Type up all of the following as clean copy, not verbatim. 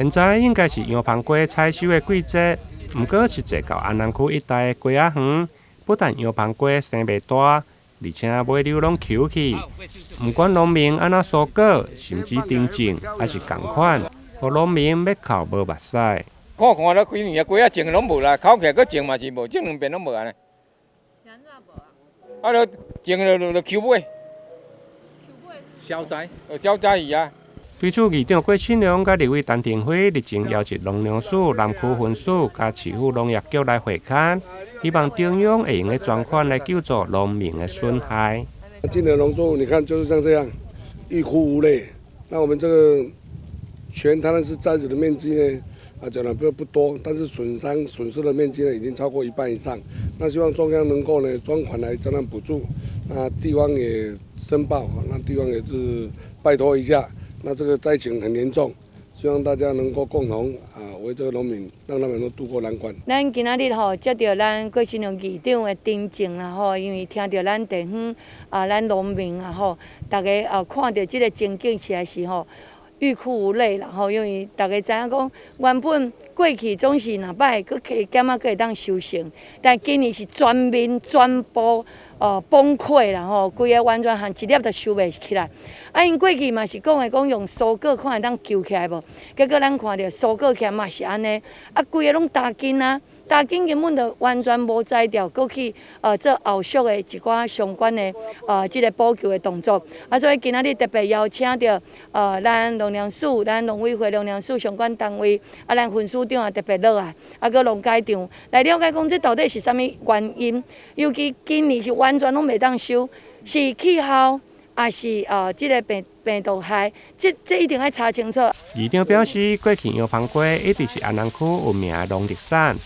現在應該是洋芳瓜採收的季節，毋過實際到安南區一帶的瓜仔園，不但洋芳瓜生袂大，而且尾溜攏虯去。毋管農民按怎疏果，甚至停種，抑是仝款，予農民欲哭無目屎。看看了幾年啊，瓜仔種攏無啦，囥起來閣種嘛是無，種兩遍攏無按呢。啊，著種了就虯尾。消災，消災去啊！對此，議長郭慶良佮立委陳亭妃日前邀集農糧署、南區分署佮市府農業局來會勘，希望中央會用得專款來救助農民的損害。今年農作物，你看就是像這樣，欲哭無淚。那我們這個全台灣市栽植的面積呢，啊，講的不多，但是損傷損失的面積呢，已經超過一半以上。那希望中央能夠呢專款來將它補助，那地方也申報，那地方也是拜託一下。那這個災情很嚴重，希望大家能夠共同啊為這個農民，讓他們能渡過難關。咱今仔日吼接著咱郭新良議長的陳情啦吼，因為聽著咱地方啊，咱農民啊吼，逐家啊看著這個情景實在是吼欲哭無淚啦吼，因為逐家知影講，原本過去總是若擺閣加減仔閣會當收成，但今年是全面全部崩潰啦吼，規个完全含一粒都收袂起來。啊，𪜶過去嘛是講的講用疏果看會當救起來無？結果咱看著疏果起來嘛是按呢，啊，規个攏焦根啊，焦根根本就完全無材料，閣去做後續的一寡相關的這个補救的動作。啊，所以今仔日特別邀請著咱農糧署、咱農委會農糧署相關單位，啊，咱分署長也特別落來，啊，閣農改場來了解講這到底是啥物原因？尤其今年是完全攏袂當收，是氣候，抑是這个病毒害，這一定愛查清楚。議長表示，過去洋芳瓜一直是安南區有名的農特產，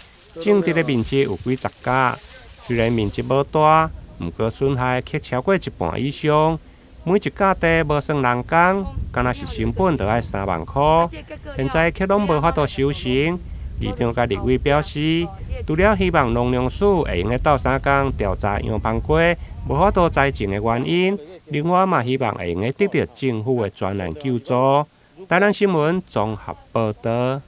種植的面積有幾十甲，雖然面積無大，毋過損害卻超過一半以上。每一甲地無算人工，敢若是成本就愛3萬箍，現在卻攏無法度收成。議長佮立委表示，除了希望農糧署會用得鬥相共調查洋芳瓜無法度栽種的原因，另外嘛希望會用得得著政府的專案救助。台南新聞綜合報導。